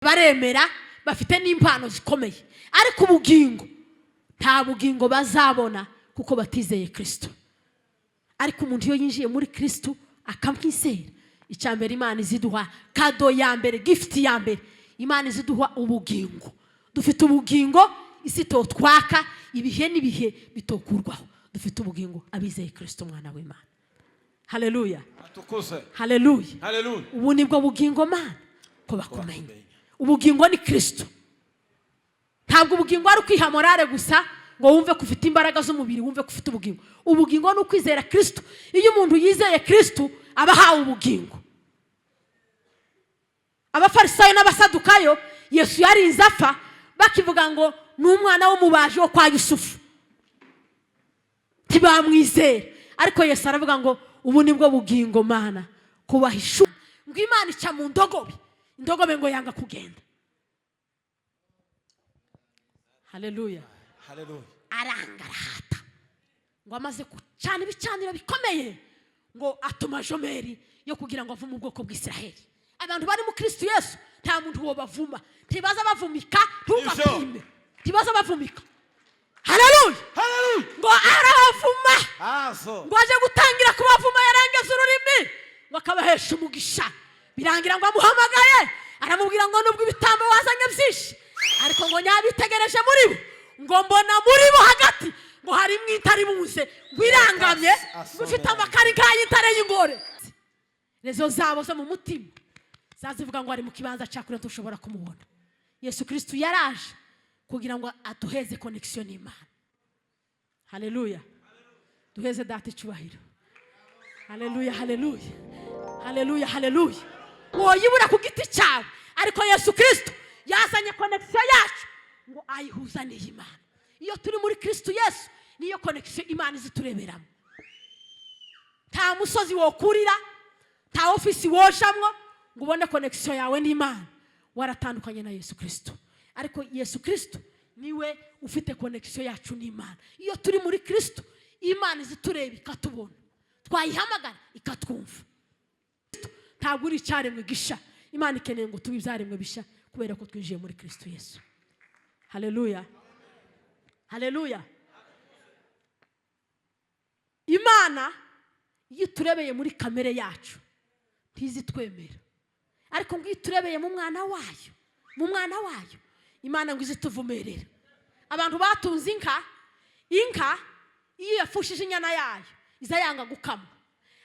Baremera, bafite n'impano zikomeye, ariko ubugingo nta bugingo bazabona kuko batizeye Kirisito. Ariko umuntu iyo yinjiye muri Kirisito akamwizera, icya mbere Imana iziduha, cadeau ya mbere, gift ya mbere, Imana iziduha ubugingo. Dufite ubugingo isi totwaka, ibihe n'ibihe bitokurwaho. Dufite ubugingo abizeye Kirisito umwana w'Imana. Haleluya! Atukuze. Haleluya! Haleluya. Ubu nibwo bugingo, Mana, ko bakumenya. Bakumenya. Ubugingo ni Kirisito. Ntabwo ubugingo ari ukwiha morale gusa ngo wumve ko ufite imbaraga z'umubiri, wumve ko ufite ubugingo. Ubugingo ni ukwizera Kirisito. Iyo umuntu yizeye Kirisito aba ahawe ubugingo. Abafarisayo n'Abasadukayo, Yesu yarinze apfa bakivuga ngo ni umwana w'umubaji wo kwa Yusufu, ntibamwizera. Ariko Yesu aravuga ngo ubu nibwo bugingo, Mana, kubahisha ngo Imana ica mu ndogobe, indogobe ngo yanga kugenda. Haleluya! Haleluya. Aranga, arahata, ngo amaze gucana ibicaniro bikomeye, ngo atuma jomeri yo kugira ngo avume ubwoko bw'Isiraheli. Abantu bari mu Kristo Yesu nta muntu wo bavuma, ntibaza bavumika, ntugapime, ntibaza bavumika. Haleluya! Haleluya. Ngo arabavuma. Azo. Ngo aje gutangira kubavuma, yarangeza ururimi ngo akabahesha umugisha. Birangira ngo amuhamagaye, aramubwira ngo nubwo ibitambo wazanye byinshi, ariko ngo nyabitegereje muri bo, ngo mbona muri bo hagati ngo harimo intare ibuze, ngo irangamye, ngo ifite amakari nk'ay'intare y'ingore. Rezo zabo zo mu mutima zazivuga ngo ari mu kibanza cya kure, tushobora kumubona. Yesu Kirisitu yaraje kugira ngo aduheze connexion n'Imana. Haleluya! Duheze Data icyubahiro. Haleluya, haleluya, haleluya, haleluya! Woyibura ku giti cyawe, ariko Yesu Kirisito yazanye connexion yacu ngo ayihuza n'iy'Imana. Iyo turi muri Kirisito Yesu, niyo connexion Imana izitureberamo. Nta musozi wokurira, nta ofisi wojamwo ngo ubone connexion yawe n'Imana waratandukanye na Yesu Kirisito. Ariko Yesu Kirisito niwe ufite connexion yacu n'Imana. Iyo turi muri Kirisito, Imana izitureba ikatubona, twayihamagara ikatwumva. Ntabwo uri icyaremwe gisha. Imana ikeneye ngo tube ibyaremwe bishya kubera ko twinjiye muri Kirisito Yesu. Haleluya, haleluya! Imana iyo iturebeye muri kamere yacu ntizitwemera, ariko ngo iyo iturebeye mu mwana wayo, mu mwana wayo, Imana ngo izituvumerera. Abantu batunze inka, inka iyo yafushije inyana yayo iza yanga gukama,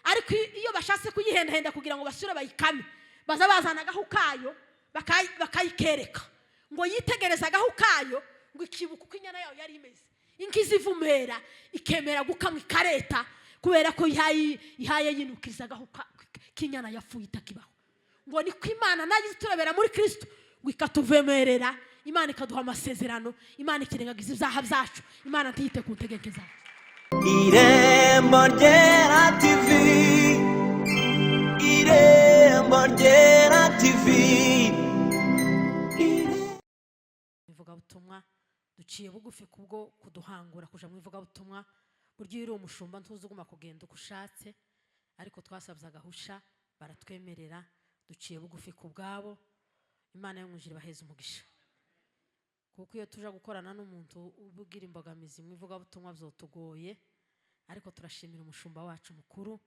ariko iyo bashatse kuyihendahenda kugira ngo basure bayikame, baza bazana agahu kayo bakayikereka ngo yitegereze agahu kayo, ngo ikibuka uko inyana yayo yari imeze. Inka izivumera, ikemera gukamwa, ikareta, kubera ko ihaye yinukiriza agahu k'inyana yapfuye itakibaho. Ngo niko Imana nayo iturebera muri Kirisito ngo ikatuvemerera. Imana ikaduha amasezerano, Imana ikirengagiza ibyaha byacu, Imana ntiyite ku ntegeke zacu. Irembo Ryera TV, Irembo Ryera TV. Ivugabutumwa, duciye bugufi kubwo kuduhangura kuja mu ivugabutumwa. Burya iyo uri umushumba ntuzi uguma kugenda uko ushatse, ariko twasabye agahusha baratwemerera. Duciye bugufi ku bwabo. Imana yo mu ijuru ibaheze umugisha, kuko iyo tuja gukorana n'umuntu ubugira imbogamizi mu ivugabutumwa byotugoye. Ariko turashimira umushumba wacu mukuru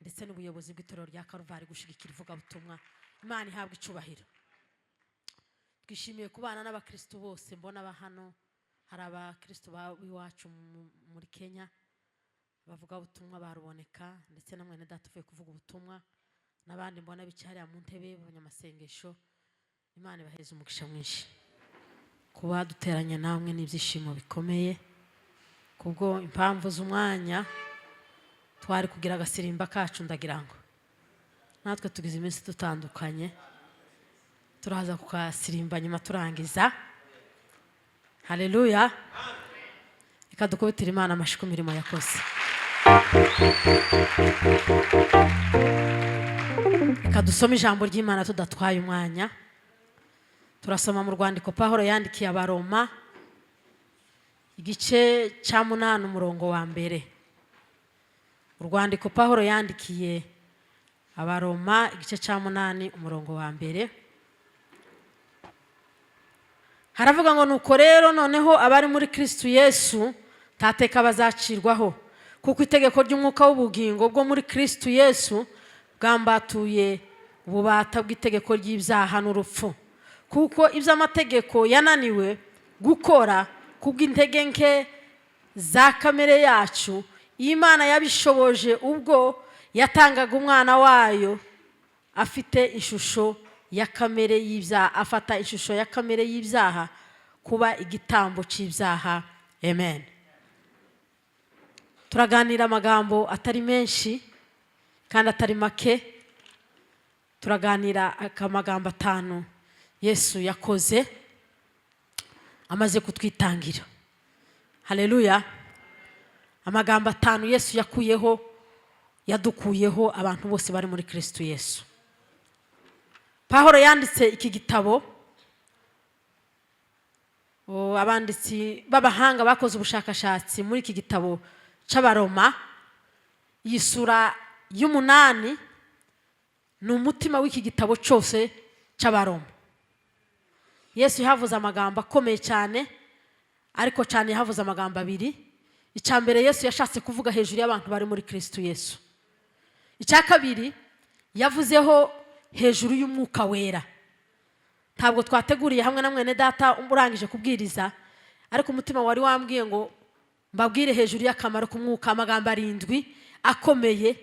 ndetse n'ubuyobozi bw'itorero rya Karuvari gushyigikira ivugabutumwa. Imana ihabwa icubahiro. Twishimiye kubana n'abakristu bose mbona aba hano. Hari abakristu b'iwacu muri Kenya, bavuga ubutumwa baruboneka, ndetse na mwene data uvuye kuvuga ubutumwa, n'abandi mbona bicaye mu ntebe b'abanyamasengesho. Imana ibaheze umugisha mwinshi. Kuba duteranye namwe n'ibyishimo bikomeye. Kubwo impamvu z'umwanya, twari kugira agasirimba kacu. Ndagira ngo natwe tugize iminsi dutandukanye, turaza kukasirimba nyuma turangiza. Haleluya! Reka dukubitire Imana amashyi ku mirimo yakoze. Reka dusome ijambo ry'Imana tudatwaye umwanya. Turasoma mu rwandiko Pahoro yandikiye Abaroma, igice cya 8, umurongo wa 1. Urwandiko Pahoro yandikiye Abaroma, igice cya 8, umurongo wa 1. Haravuga ngo: "Nuko rero noneho abari muri Kristu Yesu nta teka bazacirwaho, kuko itegeko ry'umwuka w'ubugingo bwo muri Kristu Yesu bwambatuye ububata bw'itegeko ry'ibyaha n'urupfu. Kuko iby'amategeko yananiwe gukora kubw'intege nke za kamere yacu, Imana yabishoboje ubwo yatangaga umwana wayo afite ishusho ya kamere y'ibyaha, afata ishusho ya kamere y'ibyaha kuba igitambo cy'ibyaha." Amen. Turaganira amagambo atari menshi kandi atari make. Turaganira amagambo atanu Yesu yakoze amaze kutwitangira. Haleluya! Amagambo atanu Yesu yakuyeho, yadukuyeho abantu bose bari muri Kristo Yesu. Pahoro yanditse iki gitabo. Abanditsi b'abahanga bakoze ubushakashatsi muri iki gitabo cy'Abaroma. Iyi sura y'umunani ni umutima w'iki gitabo cyose cy'Abaroma. Yesu yahavuze amagambo akomeye cyane, ariko cyane yahavuze amagambo abiri. Icya mbere, Yesu yashatse kuvuga hejuru y'abantu bari muri Kristo Yesu. Icya kabiri, yavuzeho hejuru y'Umwuka Wera. Ntabwo twateguriye hamwe na mwene data urangije kubwiriza, ariko umutima wari wambwiye ngo mbabwire hejuru y'akamaro k'umwuka, amagambo arindwi akomeye,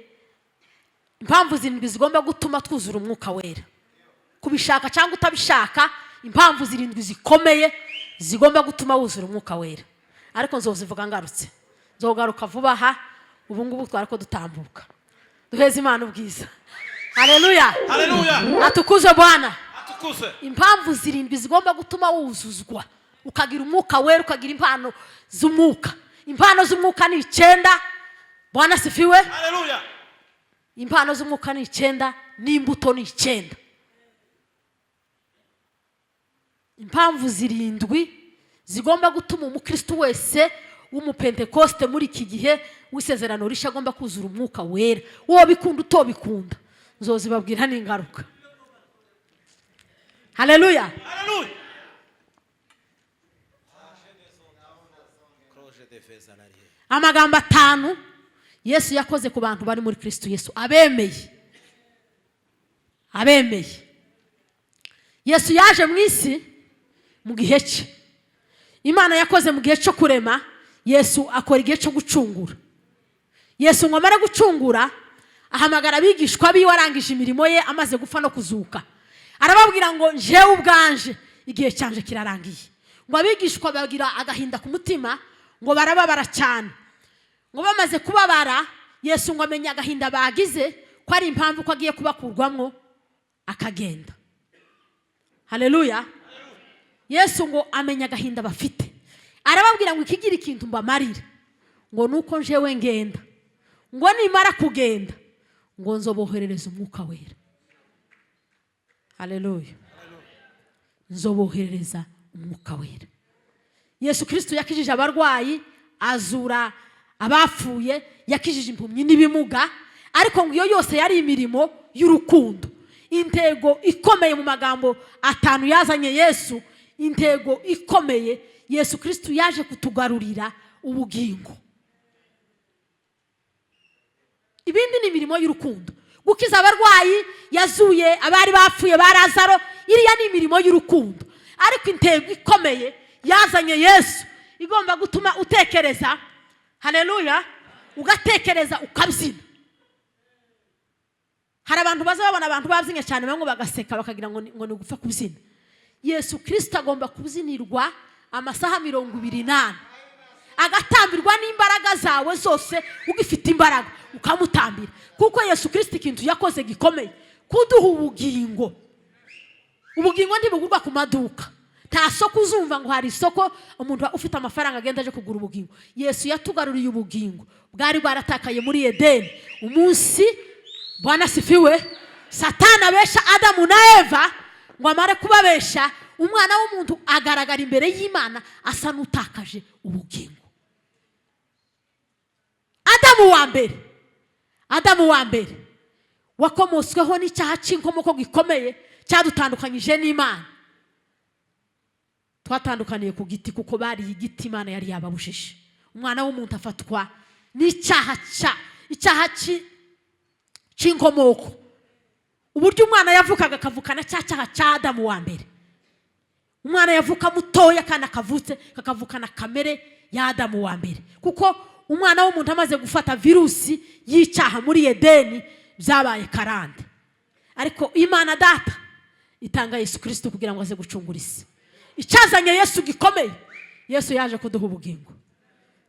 impamvu zirindwi zigomba gutuma twuzura Umwuka Wera, kubishaka cyangwa utabishaka. Impamvu zirindwi zikomeye zigomba gutuma wuzura Umwuka Wera, ariko nzozivuga ngarutse, nzogaruka vuba aha. Ubu ngubu twari ko dutambuka. Duheze Imana ubwiza. Haleluya! Haleluya. Atukuzwe Bwana. Atukuzwe. Impamvu zirindwi zigomba gutuma wuzuzwa, ukagira Umwuka Wera, ukagira impano z'umwuka. Impano z'umwuka ni icyenda. Bwana sifiwe. Haleluya. Impano z'umwuka ni icyenda, n'imbuto ni icyenda. Impamvu zirindwi zigomba gutuma umukristo wese w'umupentekoste muri iki gihe w'isezerano rishya agomba kuzura Umwuka Wera, wowe bikunda utobikunda. Nzozibabwira n'ingaruka. Haleluya! Haleluya. Amagambo atanu Yesu yakoze ku bantu bari muri Kristo Yesu, abemeye, abemeye. Yesu yaje mu isi mu gihe cye. Imana yakoze mu gihe cyo kurema, Yesu akora igihe cyo gucungura. Yesu ngo amare gucungura, ahamagara abigishwa biwe, arangije imirimo ye, amaze gupfa no kuzuka, arababwira ngo: "Njyewe ubwanje igihe cyanje kirarangiye." Ngo abigishwa bagira agahinda ku mutima, ngo barababara cyane. Ngo bamaze kubabara, Yesu ngo amenye agahinda bagize ko ari impamvu ko agiye kubakurwamwo akagenda. Haleluya! Yesu ngo amenya agahinda bafite, arababwira ngo: "Ikigira ikintu mbamarira ngo nuko njewe ngenda, ngo nimara kugenda ngo nzoboherereza Umwuka Wera." Haleluya! Nzoboherereza Umwuka Wera. Yesu Kirisito yakijije abarwayi, azura abapfuye, yakijije impumyi n'ibimuga, ariko ngo iyo yose yari imirimo y'urukundo. Intego ikomeye mu magambo atanu yazanye Yesu, intego ikomeye, Yesu Kirisito yaje kutugarurira ubugingo. Ibindi ni imirimo y'urukundo: gukiza abarwayi, yazuye abari bapfuye ba Lazaro, iriya ni imirimo y'urukundo. Ariko intego ikomeye yazanye Yesu igomba gutuma utekereza, haleluya, ugatekereza ukabyina. Hari abantu baza babona abantu babyinnye cyane, bamwe bagaseka bakagira ngo ni gupfa kubyina. Yesu Kirisito agomba kubyinirwa amasaha 24, agatambirwa n'imbaraga zawe zose, ugifite imbaraga ukamutambira, kuko Yesu Kirisito ikintu yakoze gikomeye, kuduha ubugingo. Ubugingo ntibugurwa ku maduka. Nta soko uzumva ngo hari isoko umuntu ufite amafaranga agenda aje kugura ubugingo. Yesu yatugaruriye ubugingo bwari bwaratakaye muri Edeni umunsi, Bwana sifiwe, Satani abesha Adamu na Eva. Ngo amare kubabesha, umwana w'umuntu agaragara imbere y'Imana asa n'utakaje ubugingo. Adamu wa mbere, Adamu wa mbere wakomotsweho n'icyaha cy'inkomoko gikomeye cyadutandukanyije n'Imana. Twatandukaniye ku giti, kuko bariye igiti Imana yari yababujije. Umwana w'umuntu afatwa n'icyaha cya icyaha cy'inkomoko, uburyo umwana yavukaga akavukana cya cyaha cya Adamu wa mbere. Umwana yavuka mutoya kandi akavutse kakavukana kamere ya Adamu wa mbere, kuko umwana w'umuntu amaze gufata virusi y'icyaha muri Edeni, byabaye karande. Ariko Imana Data itanga Yesu Kirisito kugira ngo aze gucungura isi. Icyazanye Yesu gikomeye, Yesu yaje kuduha ubugingo.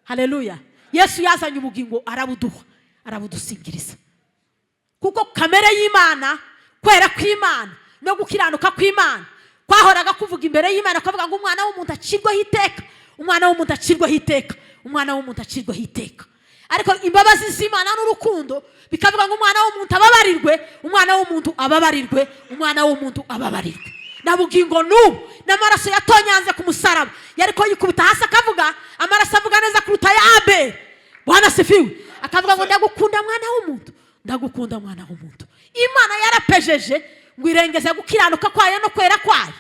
Haleluya! Yesu yazanye ubugingo, arabuduha, arabudusingiriza, kuko kamere y'Imana, kwera kw'Imana no gukiranuka kw'Imana kwahoraga kuvuga imbere y'Imana, kuvuga ngo umwana w'umuntu acirweho iteka, umwana w'umuntu acirweho iteka, umwana w'umuntu acirweho iteka. Ariko imbabazi z'Imana n'urukundo bikavuga ngo umwana w'umuntu ababarirwe, umwana w'umuntu ababarirwe, umwana w'umuntu ababarirwe. Na bugingo n'ubu n'amaraso yatonyanze ku musaraba, yariko yikubita hasi akavuga, amaraso avuga neza kuruta ya Abeli. Bwana sifiwe! Akavuga ngo ndagukunda mwana w'umuntu, ndagukunda mwana w'umuntu. Imana yarapejeje ngo irengeze gukiranuka kwayo no kwera kwayo.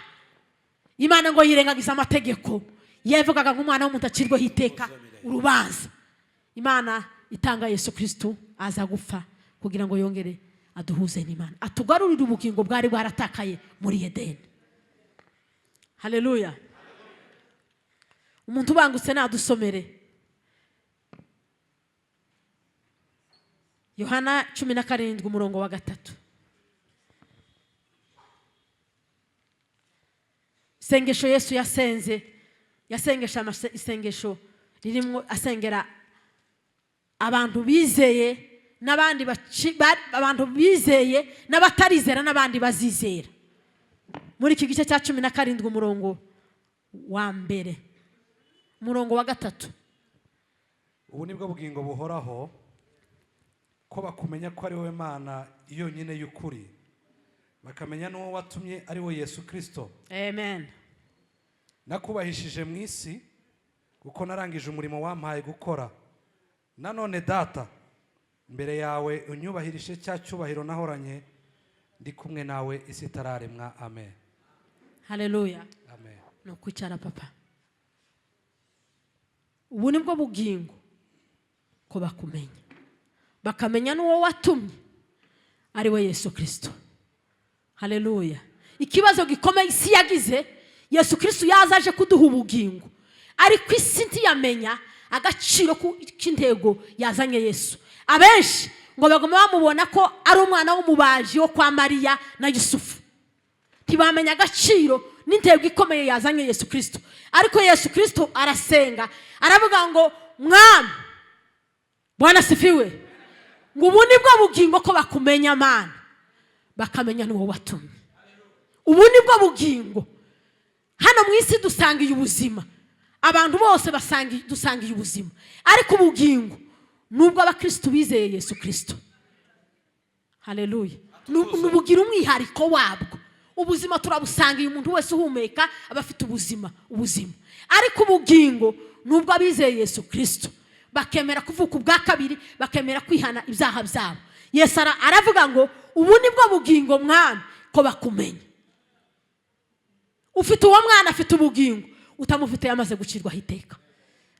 Imana ngo yirengagiza amategeko yavugaga ngo umwana w'umuntu acirweho iteka urubanza. Imana itanga Yesu Kristo, aza gupfa kugira ngo yongere aduhuze n'Imana, atugarurire ubugingo bwari bwaratakaye muri Edeni. Haleluya! Umuntu ubangutse nadusomere Yohana 17, umurongo wa 3. Isengesho Yesu yasenze, yasengesha isengesho ririmo asengera abantu bizeye n'abandi, abantu bizeye n'abatarizera n'abandi bazizera. Muri iki gice cya 17, umurongo wa 1, umurongo wa 3. Ubu nibwo bugingo buhoraho, ko bakumenya ko ari wowe Mana yonyine y'ukuri, bakamenya n'uwo watumye ari we Yesu Kirisito. Amen. Nakubahishije mu isi kuko narangije umurimo wampaye gukora. Nanone Data, imbere yawe unyubahirishe cya cyubahiro nahoranye ndi kumwe nawe isi itararemwa. Amen. Haleluya! Amen. Ni ukwicara, papa. Ubu nibwo bugingo, ko bakumenya, bakamenya n'uwo watumye ari we Yesu Kirisito. Haleluya! Ikibazo gikomeye isi yagize, Yesu Kirisito yaza aje kuduha ubugingo, ariko isi ntiyamenya agaciro k'intego yazanye Yesu. Abenshi ngo baguma bamubona ko ari umwana w'umubaji wo kwa Mariya na Yusufu, ntibamenya agaciro n'intego ikomeye yazanye Yesu Kirisito. Ariko Yesu Kirisito arasenga, aravuga ngo mwami, Bwana sifiwe, ngo ubu nibwo bugingo, ko bakumenya Mana, bakamenya n'uwo watumye. Ubu nibwo bugingo. Hano mu isi dusangiye ubuzima, abantu bose dusangiye ubuzima, ariko ubugingo nubwo abakirisitu bizeye Yesu Kirisito. Haleluya! Nubugira umwihariko wabwo. Ubuzima turabusangiye, umuntu wese uhumeka aba afite ubuzima, ariko ubugingo nubwo abizeye Yesu Kirisito, bakemera kuvuka ubwa kabiri, bakemera kwihana ibyaha byabo. Yesu aravuga ngo ubu nibwo bugingo mwami, ko bakumenya. Ufite uwo mwana afite ubugingo, utamufite yamaze gucirwaho iteka.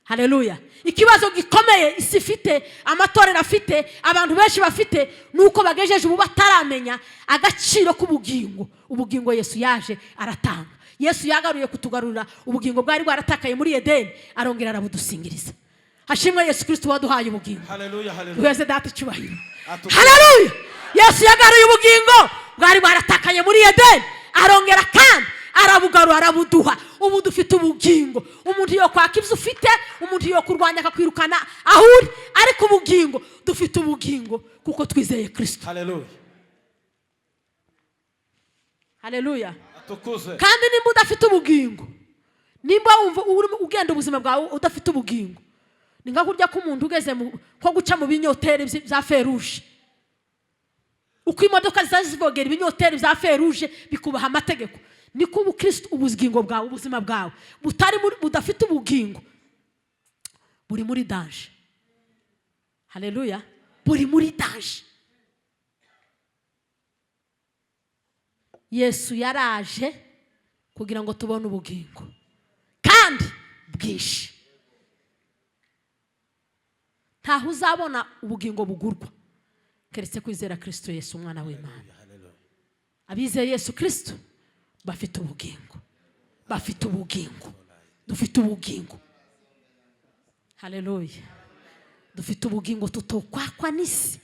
Haleluya! Ikibazo gikomeye isi ifite, amatorero afite, abantu benshi bafite, ni uko bagejeje ubu bataramenya agaciro k'ubugingo. Ubugingo Yesu yaje aratanga. Yesu yagaruye kutugarurira ubugingo bwari bwaratakaye muri Edeni, arongera arabudusingiriza. Hashimwe Yesu Kirisito waduhaye ubugingo. Haleluya, haleluya. Duheze Data icyubahiro. Atukuze. Haleluya! Yesu yagaruye ubugingo bwari bwaratakaye muri Edeni, arongera kandi arabugarura, arabuduha. Ubu dufite ubugingo. Umuntu yo kwaka ibyo ufite, umuntu yo kurwanya akakwirukana aho uri, ariko ubugingo, dufite ubugingo kuko twizeye Kirisito. Haleluya. Haleluya! Atukuze. Kandi nimba udafite ubugingo, nimba wumva urimo ugenda ubuzima bwawe udafite ubugingo, ni nka kurya k'umuntu ugeze mu ko guca mu binyoteri bya feruje. Uko imodoka ziza zivogera ibinyoteri bya feruje bikubaha amategeko, niko ubukristo, ubugingo bwawe, ubuzima bwawe butari muri, budafite ubugingo, buri muri danger. Haleluya! Buri muri danger. Yesu yaraje kugira ngo tubone ubugingo. Bwinshi. Ntaho uzabona ubugingo bugurwa keretse kwizera Kristo Yesu, umwana w'Imana. Abizeye Yesu Kristo bafite ubugingo, bafite ubugingo. Dufite ubugingo, haleluya. Dufite ubugingo tutokwakwa n'isi.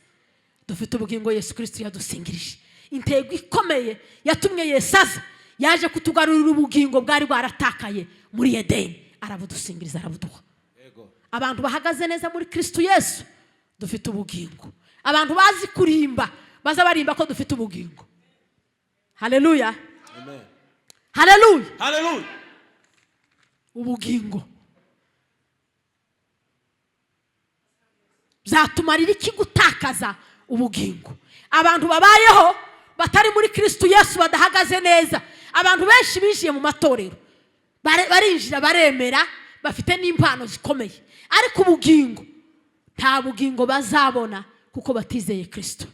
Dufite ubugingo Yesu Kristo yadusingirije. Intego ikomeye yatumye Yesu aza, yaje kutugarurira ubugingo bwari bwaratakaye muri Edeni, arabudusingiriza, arabuduha. Abantu bahagaze neza muri Kristo Yesu dufite ubugingo. Abantu bazi kurimba baza barimba ko dufite ubugingo. Haleluya. Amen. Haleluya. Hallelujah. Ubugingo byatumarira iki gutakaza ubugingo? Abantu babayeho batari muri Kristo Yesu, badahagaze neza. Abantu benshi binjiye mu matorero, barinjira, baremera, bafite n'impano zikomeye, ariko ubugingo, nta bugingo bazabona kuko batizeye Kristo.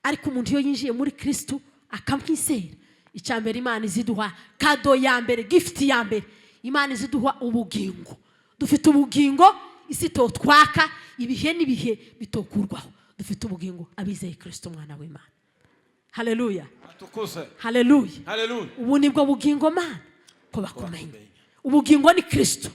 Ariko umuntu iyo yinjiye muri Kristo akamwizera, icya mbere Imana iziduha, cadeau ya mbere, gift ya mbere, Imana iziduha ubugingo. Dufite ubugingo isi totwaka, ibihe n'ibihe bitokurwaho. Dufite ubugingo abizeye Kristo umwana w'Imana. Haleluya. Atukuzwe. Haleluya. Hallelujah. Ubu nibwo bugingo, Mana, ko bakumenya. Ubugingo ni Kristo.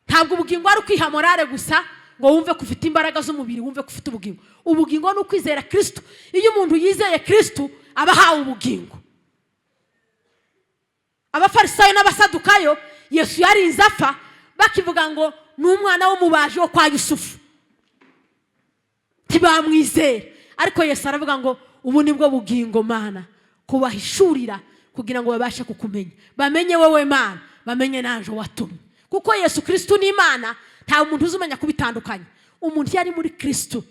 Ntabwo ubugingo ari ukwiha morale gusa ngo wumve ko ufite imbaraga z'umubiri, wumve ko ufite ubugingo. Ubugingo ni ukwizera Kristo. Iyo umuntu yizeye Kristo aba ahawe ubugingo. Abafarisayo n'Abasadukayo, Yesu yarinze apfa bakivuga ngo ni umwana w'umubaji wo kwa Yusufu, ntibamwizera. Ariko Yesu aravuga ngo ubu nibwo bugingo, Mana, kubahishurira kugira ngo babashe kukumenya, bamenye wowe Mana, bamenye naje watumye. Kuko Yesu Kristo ni Imana, nta muntu uzi umenya kubitandukanya. Umuntu iyo ari muri Kristo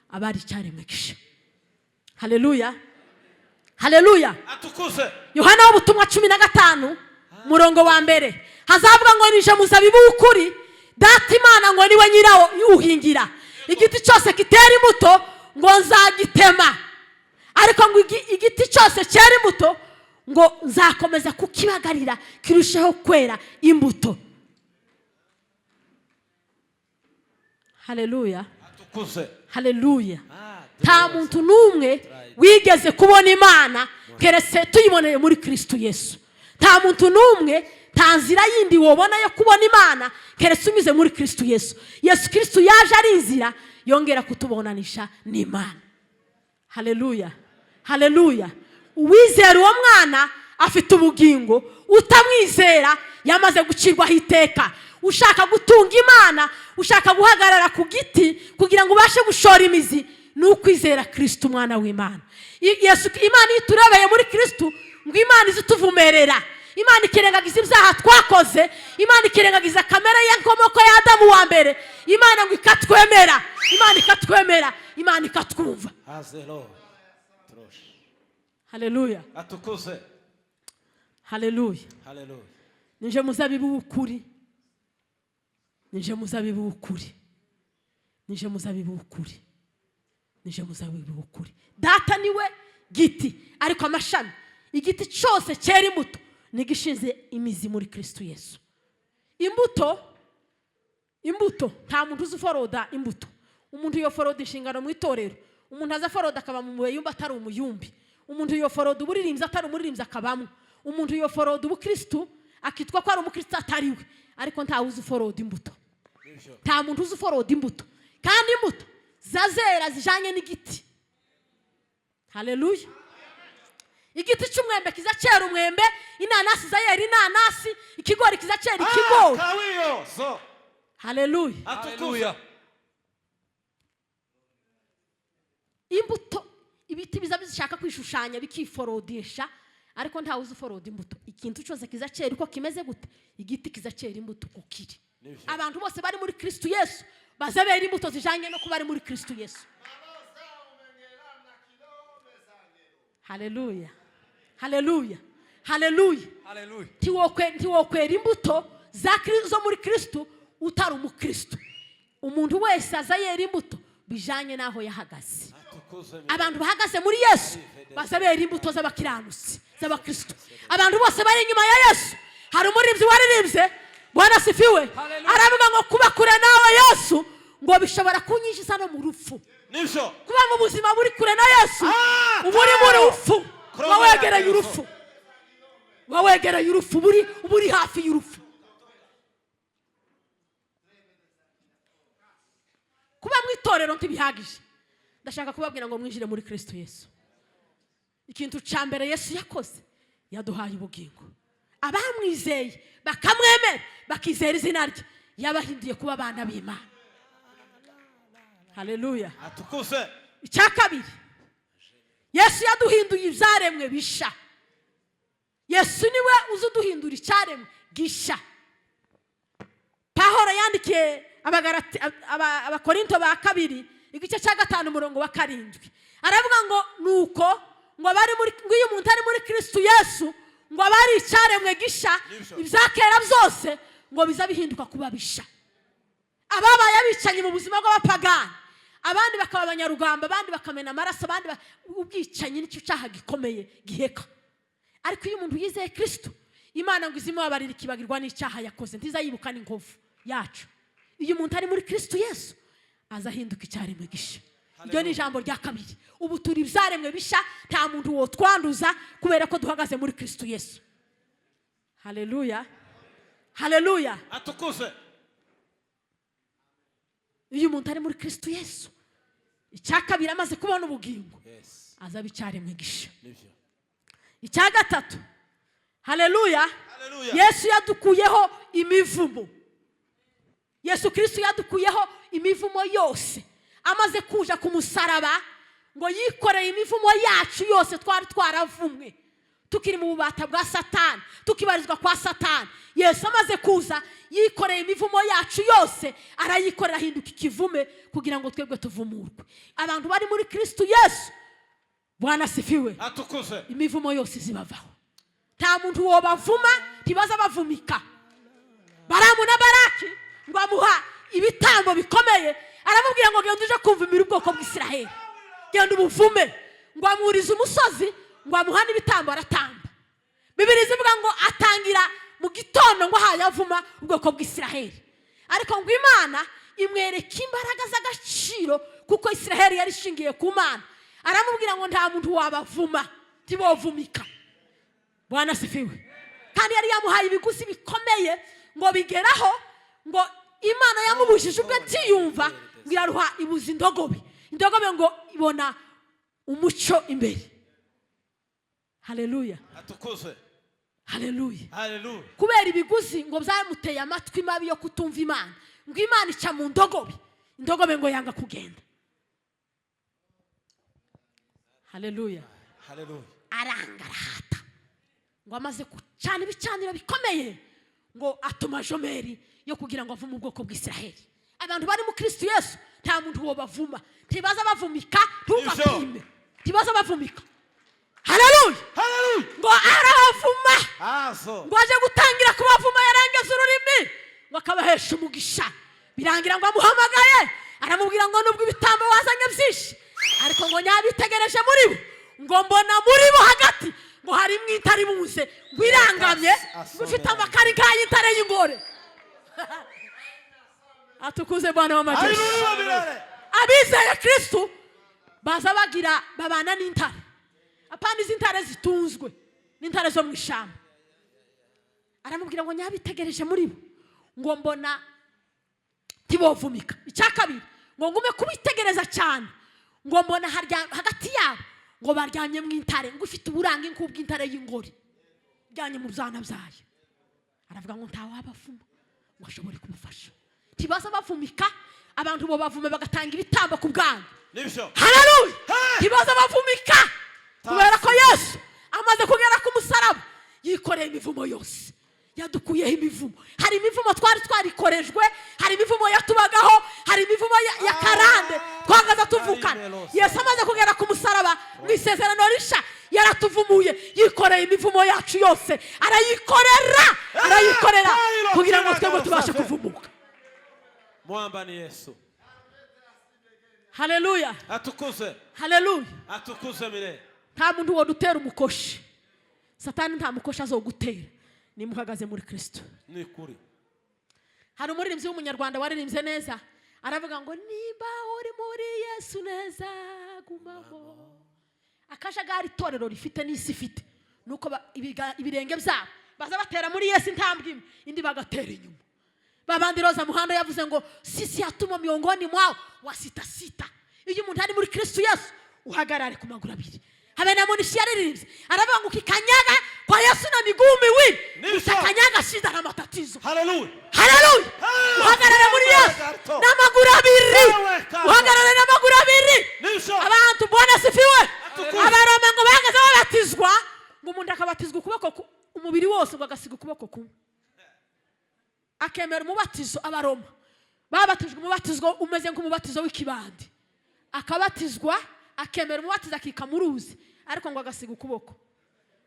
aba ari icyaremwe gisha. Haleluya, haleluya. Atukuzwe. Yohana w'ubutumwa 15, murongo wa mbere, hazavuga ngo nije muzabibu w'ukuri, Data Imana ngo niwe nyirawo uhingira. Igiti cyose kitera imbuto ngo nzagitema, ariko ngo igiti cyose cyera imbuto ngo nzakomeza kukibagarira kirusheho kwera imbuto. Haleluya. Atukuzwe. Haleluya. Nta muntu n'umwe wigeze kubona Imana keretse tuyiboneye muri Kristo Yesu. Nta muntu n'umwe, nta nzira yindi wobona yo kubona Imana keretse unyuze muri Kristo Yesu. Yesu Kristo yaje ari inzira yongera kutubonanisha n'Imana. Haleluya, haleluya. Uwizera uwo mwana afite ubugingo, utamwizera yamaze gucirwaho iteka. Ushaka gutunga Imana, ushaka guhagarara ku giti kugira ngo ubashe gushora imizi, ni ukwizera Kristo umwana w'Imana. Yesu, Imana iyo iturebeye muri Kristo, ngo Imana izituvumerera, Imana ikirengagiza ibyaha twakoze, Imana ikirengagiza kamere y'inkomoko ya Adamu wa mbere, Imana ngo ikatwemera, Imana ikatwemera, Imana ikatwumva. Azelo. Trosh. Haleluya. Atukuzwe. Haleluya. Hallelujah. Nije muzabibu w'ukuri, nije muzabibu w'ukuri, nije muzabibu w'ukuri, nije muzabibu w'ukuri. Data niwe giti, ariko amashami, igiti cyose cyera imbuto nigishinze imizi muri Kristo Yesu. Imbuto, imbuto, nta muntu uzi uforoda imbuto. Umuntu yoforoda inshingano mu itorero, umuntu aza aforoda akaba mu muyumbi atari umuyumbi, umuntu yoforoda uburirimbyi atari umuririmbyi akabamo, umuntu yoforoda ubukristu akitwa ko ari umukristo atari we, ariko ntawe uzi uforoda imbuto. Nta muntu uzi uforoda imbuto, kandi imbuto zazera zijanye n'igiti. Haleluya. Igiti cy'umwembe kiza cyera umwembe, inanasi zayera inanasi, ikigori kiza cyera ikigori. Kawiyo. So. Haleluya. Atukuzwe. Imbuto, ibiti biza bishaka kwishushanya bikiforodesha, ariko ntawe uzi uforoda imbuto. Ikintu cyose kiza cyera uko kimeze gute, igiti kiza cyera imbuto uko kiri. Abantu bose bari muri Kristo Yesu baza bera imbuto zijanye no kuba bari muri Kristo Yesu. Haleluya, haleluya, haleluya. Haleluya. Ntiwokwera imbuto zo muri Kristo utari umukristo. Umuntu wese aza yera imbuto bijanye n'aho yahagaze. Atukuzwe. Abantu bahagaze muri Yesu baza bera imbuto z'abakiranutsi, z'abakristo. Abantu bose bari inyuma ya Yesu, hari umuririmbyi waririmbye Bwana asifiwe. Hallelujah. Aravuga ngo kuba kure nawe Yesu ngo bishobora kunyinjiza no mu rupfu. Nibyo. Kuba mu buzima buri kure na Yesu, Ah, uba uri mu rupfu, Kuroma uba wegereye yawe, urupfu, uba wegereye urupfu, uba uri hafi y'urupfu. Kuba mu itorero ntibihagije. Ndashaka kubabwira ngo mwinjire muri Kristo Yesu. Ikintu cya mbere Yesu yakoze, yaduhaye ubugingo. Abamwizeye bakamwemera, bakizera izina rye, yabahinduye kuba abana b'Imana. Haleluya. Atukuse. Icya kabiri, Yesu yaduhinduye ibyaremwe bisha. Yesu niwe uzi uduhindura icyaremwe gisha. Pahoro yandikiye Abakorinto ba kabiri igice cya 5 umurongo wa 7, aravuga ngo nuko ngo abari muri, ngo iyo umuntu ari muri Kristo Yesu ngo aba ari icyaremwe gisha, Nibyo. ibyakera byose ngo biza bihinduka kuba bisha. Ababaye abicanyi mu buzima bw'abapagani, abandi bakaba abanyarugamba, abandi bakamena amaraso, abandi ubwicanyi nicyo cyaha gikomeye giheka. Ariko iyo umuntu yizeye Kristo, Imana ngo izimubabarira ikibagirwa n'icyaha yakoze, ntizayibuka n'inkovu yacu. Iyo umuntu ari muri Kristo Yesu azahinduka icyaremwe gisha. Iryo ni ijambo rya kabiri. Ubu turi ibyaremwe bisha, nta muntu wotwanduza kubera ko duhagaze muri Kristo Yesu. Haleluya, haleluya. Atukuse. Iyo umuntu ari muri Kristo Yesu, icya kabiri amaze kubona ubugingo, Yes. azaba icyaremwe gisha. Nibyo. Icya gatatu, haleluya. Haleluya. Yesu yadukuyeho imivumo. Yesu Kristo yadukuyeho imivumo yose. Amaze kuja ku musaraba ngo yikoreye imivumo yacu yose twari twaravumwe, tukiri mu bubata bwa Satani, tukibarizwa kwa Satani. Yesu amaze kuza yikoreye imivumo yacu yose, arayikorera ahinduka ikivume kugira ngo twebwe tuvumurwe. Abantu bari muri Kristo Yesu, Bwana asifiwe. Atukuse. Imivumo yose izibavaho. Nta muntu wobavuma, ntibaza bavumika. Baramu na Baraki ngo amuha ibitambo bikomeye, aramubwira ngo genda uje kumvumira ubwoko bw'Isiraheli, genda ubuvume. Ngo amwurize umusozi, ngo amuha n'ibitambo aratamba. Bibiliya ivuga ngo atangira mu gitondo ngo ahaye avuma ubwoko bw'Isiraheli. Ariko ngo Imana imwereka imbaraga z'agaciro, kuko Isiraheli yari ishingiye ku Mana. Aramubwira ngo nta muntu wabavuma, ntibovumika. Bwana asifiwe. Kandi yari yamuhaye ibiguzi bikomeye, ngo bigeraho ngo Imana yamubujije ubwo atiyumva, ngo iraruha ibuza indogobe. Indogobe ngo ibona umucyo imbere. Haleluya. Atukuse. Haleluya. Haleluya. Kubera ibiguzi ngo byamuteye amatwi mabi yo kutumva Imana, ngo Imana ica mu ndogobe, indogobe ngo yanga kugenda. Haleluya. Haleluya. Aranga arahata, ngo amaze gucana ibicaniro bikomeye, ngo atuma jomeri yo kugira ngo avume ubwoko bw'Isiraheli. Abantu bari mu Kristo Yesu nta muntu wobavuma, ntibaza bavumika, ntugapime, ntibaza bavumika. Haleluya. Haleluya. Ngo arabavuma. Azo. Ngo aje gutangira kubavuma yarengeza ururimi, ngo akabahesha umugisha. Birangira ngo amuhamagaye, aramubwira ngo nubwo ibitambo wazanye byinshi, ariko ngo nyabitegereje muri bo, ngo mbona muri bo hagati ngo harimo intare ibuze, ngo irangamye, ngo ifite amakari nk'ay'intare y'ingore. Atukuze Bwana w'amajeshi. Haleluya birare. Abizeye Kristo baza bagira babana n'intare. Apana izi ntare zitunzwe, n'intare zo mu ishyamba. Aramubwira ngo nyabitegereje muri bo, ngo mbona ntibovumika. Icya kabiri, ngo ngume kubitegereza cyane, ngo mbona hagati yabo ngo baryamye mu intare, ngo ifite uburange nk'ubw'intare y'ingore, iryamye mu byana byayo. Aravuga ngo ntawabavuma ngo ashobore kumufasha. Ntibaza bavumika, abantu bo bavume bagatanga ibitambo ku bwanyu. Nibyo. Haleluya. Hey! Ntibaza bavumika kubera ko Yesu amaze kugera ku musaraba yikoreye imivumo yose, yadukuyeho imivumo. Hari imivumo twari twarikorejwe, hari imivumo yatubagaho, hari imivumo ya karande twagaza tuvukana. Yesu amaze kugera ku musaraba mu isezerano risha yaratuvumuye, yikoreye imivumo yacu yose, arayikorera, arayikorera kugira ngo twebwe tubashe kuvumuka. Mwamba ni Yesu. Haleluya. Atukuse. Haleluya. Atukuse mire. Nta muntu wodutera umukoshi. Satani nta mukoshi azogutera nimuhagaze muri Kristo. Ni kuri. Hari umuririmbyi w'umunyarwanda waririmbye neza, aravuga ngo: "Nimba uri muri Yesu neza, gumamo." Akajagari itorero rifite n'isi ifite nuko ibirenge byabo baza batera muri Yesu intambwe imwe, indi bagatera inyuma. Babandi Roza Muhando yavuze ngo: "Sisi hatumo miongoni mwao wa sita sita." Iyo umuntu ari muri Kristo Yesu, uhagarare ku maguru abiri. Habe na Munishi yaririmbye, aravuga ngo: "Ukikanyaga kwa Yesu na miguu miwili, Nibyo. utakanyaga shida na matatizo." Haleluya. Haleluya! Haleluya. Uhagarare muri Yesu n'amaguru abiri. Yewe, Kato. Uhagarare n'amaguru abiri. Nibyo. Abantu, Bwana sifiwe. Atukuzwe. Abaroma ngo bahagaze babatizwa, ngo umuntu akabatizwa ukuboko umubiri wose, ngo agasiga ukuboko kumwe, akemera umubatizo. Abaroma babatijwe umubatizo umeze nk'umubatizo w'ikibandi. Akabatizwa, akemera umubatizo, akika mu ruzi, ariko ngo agasiga ukuboko.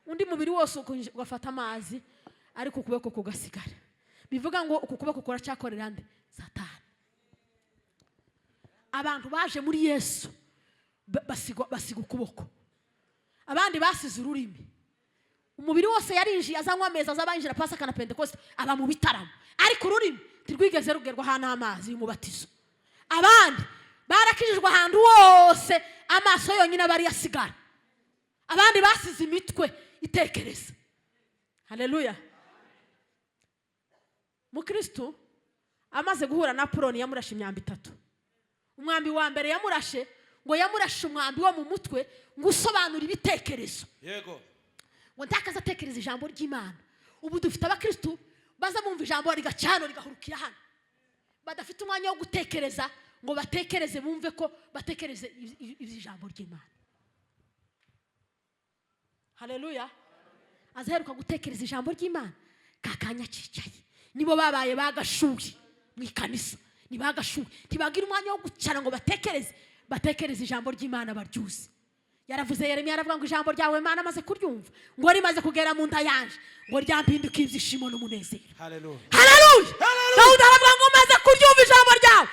Undi mubiri wose ugafata amazi, ariko ukuboko kugasigara. Bivuga ngo uku kuboko kuracyakorera nde? Satani. Abantu baje muri Yesu basiga ukuboko, abandi basize ururimi. Umubiri wose yarinjiye, azanywa ameza, aza bayinjira Pasaka na Pentekoste, aba mu bitaramo, ariko ururimi ntirwigeze rugerwaho n'amazi y'umubatizo. Abandi barakijijwe ahantu hose, amaso yonyine aba ariyo asigara. Abandi basize imitwe itekereza. Haleluya! Mukristu amaze guhura na Apoloni, yamurashe imyambi itatu. Umwambi wa mbere yamurashe, ngo yamurashe umwambi wo mu mutwe, ngo usobanure ibitekerezo, ngo ntakaze atekereza ijambo ry'Imana. Ubu dufite abakristu baza bumva ijambo rigaca hano, rigahurukira hano, badafite umwanya wo gutekereza, ngo batekereze, bumve ko batekereze iby'ijambo ry'Imana. Haleluya! Azaheruka gutekereza ijambo ry'Imana kakanya akicaye. Nibo babaye bagashuye mu ikanisa, ni bagashuye, ntibagira umwanya wo gucara ngo batekereze, batekereze ijambo ry'Imana baryuze. Yaravuze, Yeremiya aravuga ngo: "Ijambo ryawe Mana, amaze kuryumva, ngo rimaze kugera mu nda yanje, ngo ryampinduka ibyishimo n'umunezero." Haleluya. Haleluya! Dawudi aravuga ngo: "Maze kuryumva ijambo ryawe,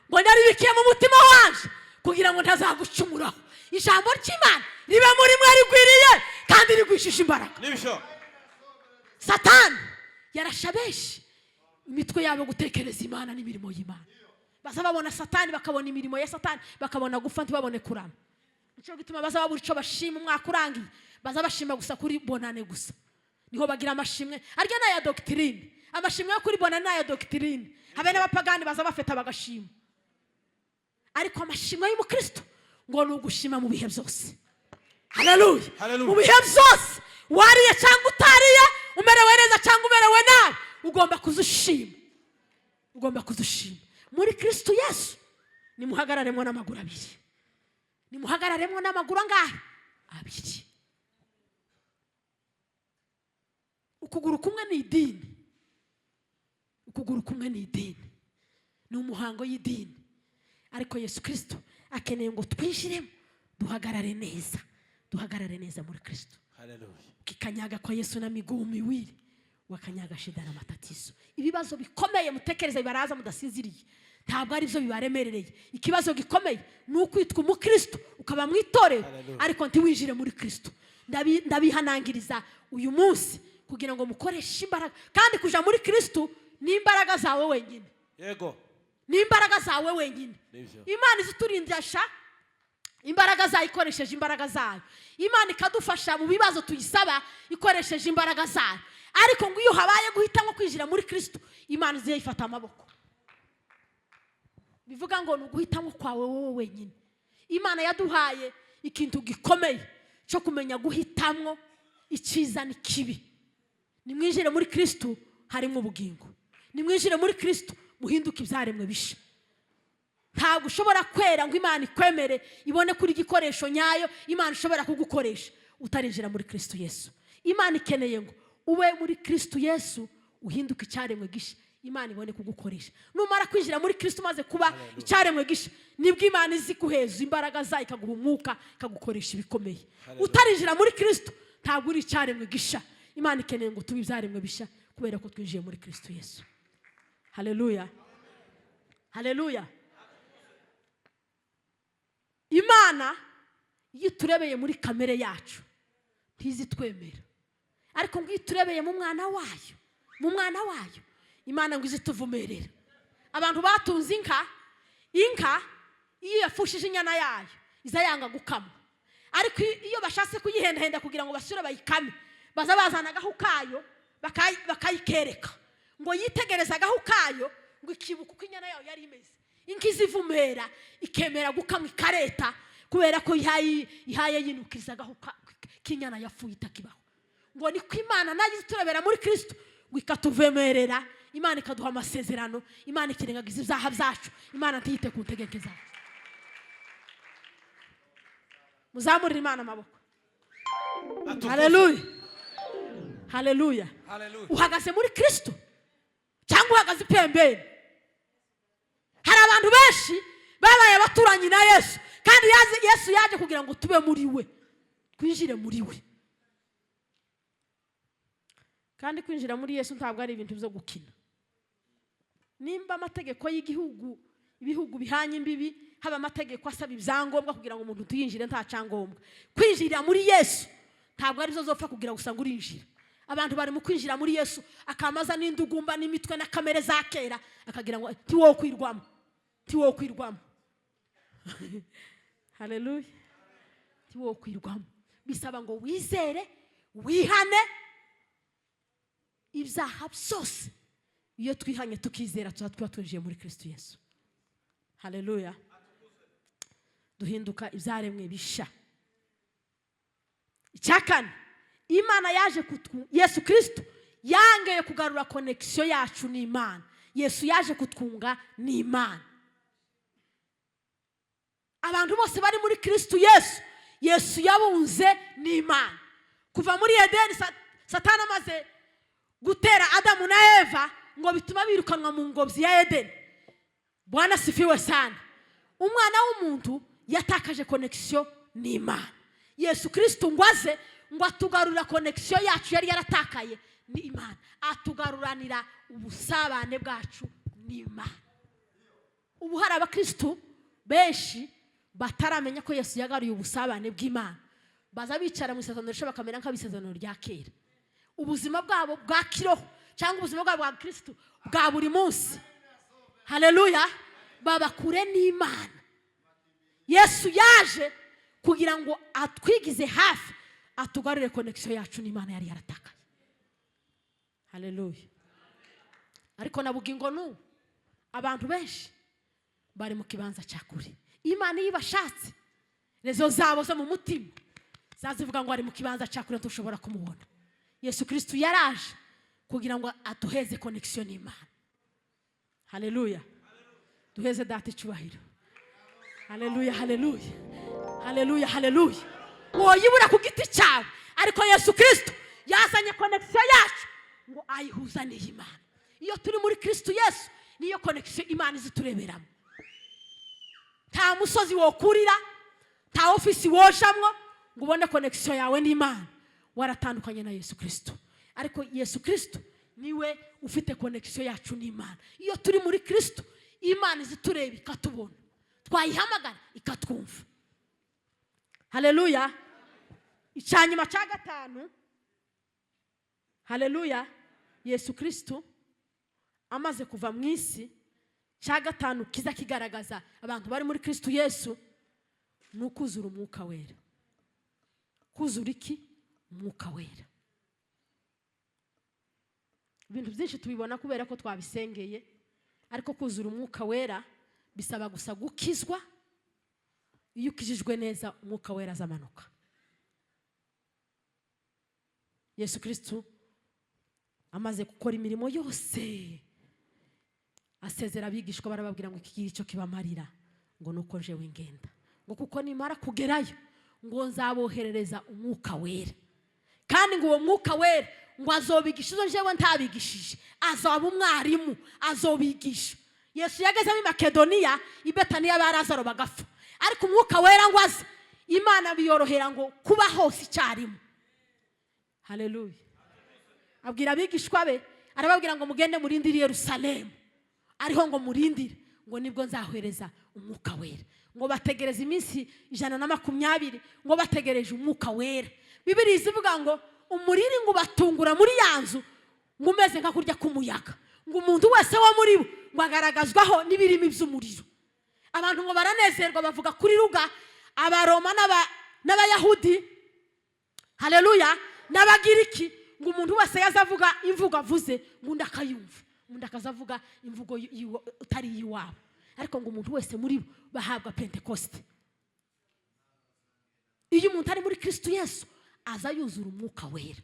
ngo naribikiye mu mutima wanje kugira ngo ntazagucumuraho." Ijambo ry'Imana ribe muri mwe rigwiriye kandi rigwishije imbaraga. Nibyo. Satani yarashe benshi imitwe yabo gutekereza Imana n'imirimo y'Imana. Baza babona Satani, bakabona imirimo ya Satani, bakabona gupfa, ntibabone kurama. Nicyo gituma baza babura icyo bashima umwaka urangiye. Baza bashima gusa kuri Bonane gusa, niho bagira amashimwe. Arya ni aya doctrine. Amashimwe yo kuri Bonane ni aya doctrine. Habe n'abapagani baza bafeta bagashima, ariko amashimwe y'umukristo ngo ni ugushima mu bihe byose. Haleluya! Haleluya. Mu bihe byose, wariye cyangwa utariye, umerewe neza cyangwa umerewe nabi, ugomba kuzushima, ugomba kuzushima muri Kristo Yesu. Nimuhagararemo n'amaguru abiri. Nimuhagararemo n'amaguru angahe? Abiri. Ukuguru kumwe ni idini, ukuguru kumwe ni idini, ni umuhango y'idini, ariko Yesu Kirisito akeneye ngo twinjiremo, duhagarare neza, duhagarare neza muri Kirisito. Haleluya. Ukikanyaga kwa Yesu na miguu miwili, wakanyaga shida na matatizo. Ibibazo bikomeye mutekereza bibaraza mudasinziriye, ntabwo ari byo bibaremerereye. Ikibazo gikomeye ni ukwitwa umukristo, ukaba mu itorero, Hallelujah. ariko ntiwinjire muri Kristo. Ndabihanangiriza uyu munsi kugira ngo mukoreshe imbaraga. Kandi kuja muri Kristo ni imbaraga zawe wenyine. Ni imbaraga zawe wenyine. Nibyo. Imana iziturindisha imbaraga zayo, ikoresheje imbaraga zayo. Imana ikadufasha mu bibazo tuyisaba ikoresheje imbaraga zayo, ariko ngo iyo habaye guhitamo kwinjira muri Kristo, Imana iziye ifata amaboko. Bivuga ngo ni uguhitamo kwawe wowe wenyine. Imana yaduhaye ikintu gikomeye cyo kumenya guhitamwo icyiza n'ikibi. Nimwinjire muri Kristo, harimo ubugingo. Nimwinjire muri Kristo, muhinduke ibyaremwe bisha. Ntabwo ushobora kwera ngo Imana ikwemere, ibone kuri igikoresho nyayo Imana ishobora kugukoresha, utarinjira muri Kristo Yesu. Imana ikeneye ngo ube muri Kristo Yesu, uhinduke icyaremwe gisha, Imana ibone kugukoresha. Numara kwinjira muri Kristo, umaze kuba icyaremwe gisha, nibwo Imana izi kuheza imbaraga zayo, ikaguha umwuka, ikagukoresha ibikomeye. Utarinjira muri Kristo, ntabwo uri icyaremwe gisha. Imana ikeneye ngo tube ibyaremwe bisha kubera ko twinjiye muri Kristo Yesu. Haleluya, haleluya! Imana iyo iturebeye muri kamere yacu ntizitwemera, ariko ngo iyo iturebeye mu mwana wayo, mu mwana wayo. Imana ngo izituvumerera. Abantu batunze inka, inka iyo yafushije inyana yayo iza yanga gukama, ariko iyo bashatse kuyihendahenda kugira ngo basubire bayikame, baza bazana agahu kayo bakayikereka ngo yitegereze agahu kayo, ngo ikibuka uko inyana yayo yari imeze. Inka izivumera ikemera gukamwa ikareta, kubera ko ihaye yinukiriza agahu k'inyana yapfuye itakibaho. Ngo niko Imana nayo iturebera muri Kirisito, ngo ikatuvemerera. Imana ikaduha amasezerano, Imana ikirengagiza ibyaha byacu, Imana ntiyite ku ntegeke zacu. Muzamurire Imana amaboko. Atukuzwe. Haleluya, haleluya. Haleluya. Uhagaze muri Kirisito cyangwa uhagaze ipembeni? Hari abantu benshi babaye abaturanyi na Yesu, kandi Yesu yaje kugira ngo tube muri we, twinjire muri we. Kandi kwinjira muri Yesu ntabwo ari ibintu byo gukina. Nimba amategeko y'igihugu, ibihugu bihanye imbibi, haba amategeko asaba ibyangombwa kugira ngo umuntu tuyinjire, nta cyangombwa. Kwinjirira muri Yesu ntabwo arizo zopfa kugira gusa ngo urinjira. Abantu bari mu kwinjira muri Yesu akamaza n'indugumba n'imitwe na kamere za kera, akagira ngo tiwokwirwamo, tiwokwirwamo. Haleluya! Tiwokwirwamo. Bisaba ngo wizere, wihane ibyaha byose. Iyo twihanye tukizera, tuba twinjiye muri Kristo Yesu. Haleluya! Duhinduka ibyaremwe bisha. Icya kane, Imana yaje kutwu Yesu Kirisito yangeye kugarura connexion yacu n'Imana. Yesu yaje kutwunga n'Imana. Abantu bose bari muri Kristo Yesu, Yesu yabunze n'Imana. Kuva muri Edeni, Satani amaze gutera Adamu na Eva, ngo bituma birukanwa mu ngobyi ya Edeni. Bwana sifiwe sana. Umwana w'umuntu yatakaje connexion n'Imana. Yesu Kirisito ngo aze ngo atugarurira connexion yacu yari yaratakaye n'Imana, atugaruranira ubusabane bwacu n'Imana. Ubu hari abakirisitu benshi bataramenya ko Yesu yagaruye ubusabane bw'Imana. Baza bicara mu isezerano rishya bakamera nk'abisezerano rya kera. Ubuzima bwabo bwa kiroho cyangwa ubuzima bwabo bwa kirisitu bwa buri munsi, haleluya, baba kure n'Imana. Yesu yaje kugira ngo atwigize hafi, atugarure connexion yacu n'Imana yari yaratakaye. Haleluya! Ariko na bugingo n'ubu abantu benshi bari mu kibanza cya kure. Imana iyo ibashatse, rezo zabo zo mu mutima zazivuga ngo ari mu kibanza cya kure, ntushobora kumubona. Yesu Kirisitu yaraje kugira ngo aduheze connexion n'Imana. Haleluya! Duheze Data icyubahiro. Haleluya, haleluya, haleluya, haleluya! Woyibura ku giti cyawe, ariko Yesu Kirisitu yazanye connexion yacu ngo ayihuza n'Imana. Iyo turi muri Kirisitu Yesu, niyo connexion Imana izitureberamo. Nta musozi wokurira, nta ofisi wojamwo ngo ubone connexion yawe n'Imana waratandukanye na Yesu Kirisito. Ariko Yesu Kirisito niwe ufite connexion yacu n'Imana. Iyo turi muri Kirisito, Imana izitureba ikatubona, twayihamagara ikatwumva. Haleluya! Icyanyuma cya gatanu, haleluya, Yesu Kirisito amaze kuva mu isi, cya gatanu kiza kigaragaza abantu bari muri Kirisito Yesu ni ukuzura Umwuka Wera. Kuzura iki? Umwuka Wera. Ibintu byinshi tubibona kubera ko twabisengeye, ariko kuzura Umwuka Wera bisaba gusa gukizwa. Iyo ukijijwe neza, Umwuka Wera azamanuka. Yesu Kirisito amaze gukora imirimo yose, asezera abigishwa, barababwira ngo iki icyo kibamarira ngo nuko njewe ngenda, ngo kuko nimara kugerayo ngo nzaboherereza Umwuka Wera, kandi ngo uwo Mwuka Wera ngo azobigisha izo njewe ntabigishije, azaba umwarimu, azobigisha. Yesu yageze muri Makedoniya, i Betaniya ba Lazaro bagapfa, ariko Umwuka Wera ngo aze, Imana biyorohera ngo kuba hose icyarimwe. Haleluya! Abwira abigishwa be, arababwira ngo mugende murindire i Yerusalemu, ariho ngo murindire, ngo nibwo nzahereza Umwuka Wera. Ngo bategereze iminsi 120, ngo bategereje Umwuka Wera. Bibiri izivuga ngo umuriri ngo ubatungura muri ya nzu, ngo umeze nka kurya k'umuyaga. Ngo umuntu wese wo muri bo ngo agaragazwaho n'ibirimi by'umuriro. Abantu ngo baranezerwa, bavuga kuri ruga Abaroma n'Abayahudi, haleluya, n'Abagiriki. Ngo umuntu wese yaza avuga imvugo avuze, ngo undi akayumva, undi akaza avuga imvugo utari iy'iwabo. Ariko ngo umuntu wese muri bo bahabwa Pentekosite. Iyo umuntu ari muri Kristo Yesu, aza yuzura Umwuka Wera,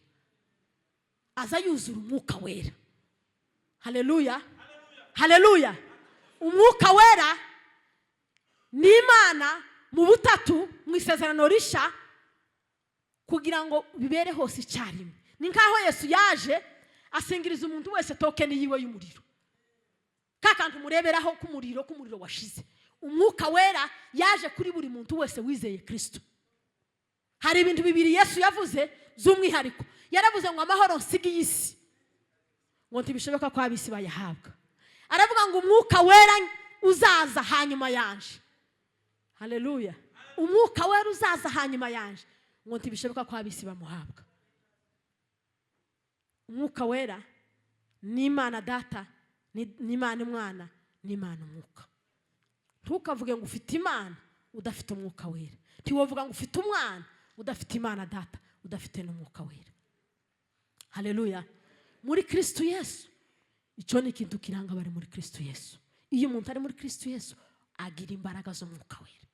aza yuzura Umwuka Wera. Haleluya, haleluya! Umwuka Wera ni Imana mu butatu mu Isezerano Rishya. Kugira ngo bibere hose icyarimwe, ni nk'aho Yesu yaje asingiriza umuntu wese token yiwe y'umuriro, ka kantu mureberaho k'umuriro washize. Umwuka Wera yaje kuri buri muntu wese wizeye Kirisito. Hari ibintu bibiri Yesu yavuze by'umwihariko. Yaravuze ngo: "Amahoro nsiga iyi si, ngo ntibishoboka ko ab'isi bayahabwa." Aravuga ngo: "Umwuka Wera uzaza hanyuma yanje," haleluya, "Umwuka Wera uzaza hanyuma yanje, ngo ntibishoboka ko ab'isi bamuhabwa." Umwuka Wera ni Imana Data, ni Imana Umwana, ni Imana Umwuka. Ntukavuge ngo ufite Imana udafite Umwuka Wera. Ntiwavuga ngo ufite Umwana udafite Imana Data, udafite n'Umwuka Wera. Haleluya! Muri Kristo Yesu, icyo ni ikintu kiranga abari muri Kristo Yesu. Iyo umuntu ari muri Kristo Yesu, agira imbaraga z'Umwuka Wera,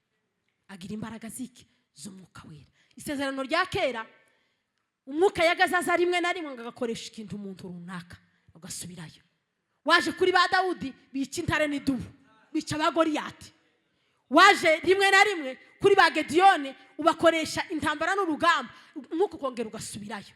agira imbaraga ziki? Z'Umwuka Wera. Isezerano rya Kera, Umwuka yagazaza rimwe na rimwe ngo agakoresha ikintu umuntu runaka, agasubirayo. Waje kuri ba Dawudi, bica intare n'idubu, bica ba Goriyati. Waje rimwe na rimwe kuri ba Gediyoni, ubakoresha intambara n'urugamba, Umwuka ukongera ugasubirayo.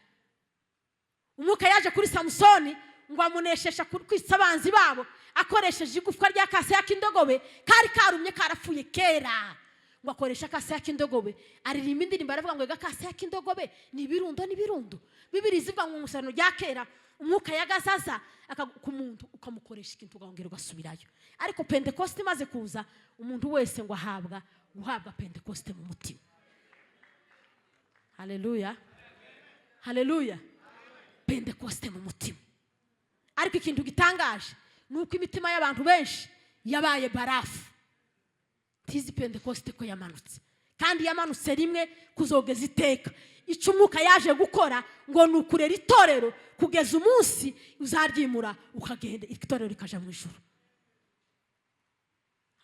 Umwuka yaje kuri Samusoni, ngo amuneshesha kwitsa abanzi babo akoresheje igufwa rya kasaya k'indogobe kari karumye, karapfuye kera. Ngo akoresha akasaya k'indogobe, aririmba indirimbo, aravuga ngo: "Ega akasaya k'indogobe ni ibirundo n'ibirundo." Bibiri zivuga ngo mu isezerano rya kera, Umwuka yagazaza ku muntu, ukamukoresha ikintu, ukongera ugasubirayo. Ariko Pentekoste imaze kuza, umuntu wese ngo ahabwa guhabwa Pentekoste mu mutima. Haleluya, haleluya! Pentekoste mu mutima. Ariko ikintu gitangaje ni uko imitima y'abantu benshi yabaye barafu, ntizi Pentekoste ko yamanutse, kandi yamanutse rimwe kuzogeza iteka. Icyo Umwuka yaje gukora ngo ni ukurera itorero kugeza umunsi uzaryimura ukagenda, itorero rikaja mu ijuru.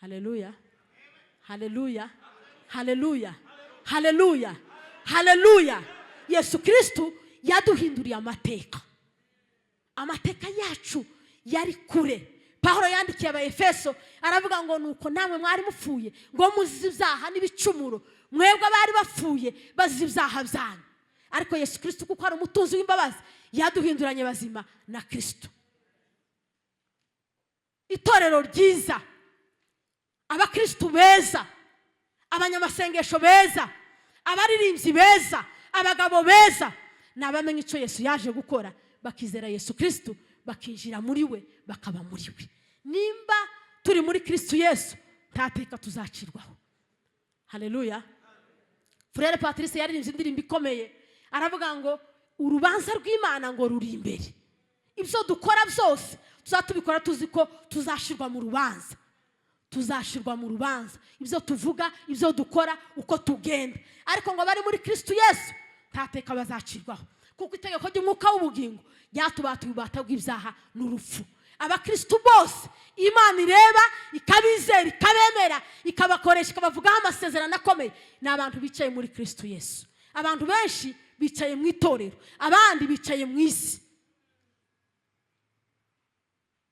Haleluya, haleluya, haleluya, haleluya, haleluya! Yesu Kirisitu yaduhinduriye amateka. Amateka yacu yari kure. Pawulo yandikiye Abaefeso, aravuga ngo: "Nuko namwe mwari mupfuye ngo muzize ibyaha n'ibicumuro." Mwebwe abari bapfuye bazize ibyaha byanyu, ariko Yesu Kirisitu, kuko ari umutunzi w'imbabazi, yaduhinduranye bazima na Kirisitu. Itorero ryiza, abakirisitu beza, abanyamasengesho beza, abaririmbyi beza, abagabo beza, ni abamenya icyo Yesu yaje gukora, bakizera Yesu Kirisitu, bakinjira muri we, bakaba muri we. Nimba turi muri Kirisitu Yesu, nta teka tuzacirwaho. Haleluya! Frère Patrice yaririmbye indirimbo ikomeye, aravuga ngo urubanza rw'Imana ngo ruri imbere. Ibyo dukora byose tuzaba tubikora tuzi ko tuzashirwa mu rubanza, tuzashirwa mu rubanza, ibyo tuvuga, ibyo dukora, uko tugenda. Ariko ngo abari muri Kirisitu Yesu nta teka bazacirwaho, kuko itegeko ry'Umwuka w'ubugingo ryatubatuye ububata bw'ibyaha n'urupfu. Abakirisitu bose Imana ireba, ikabizera, ikabemera, ikabakoresha, ikabavugaho amasezerano akomeye, ni abantu bicaye muri Kirisitu Yesu. Abantu benshi bicaye mu itorero, abandi bicaye mu isi.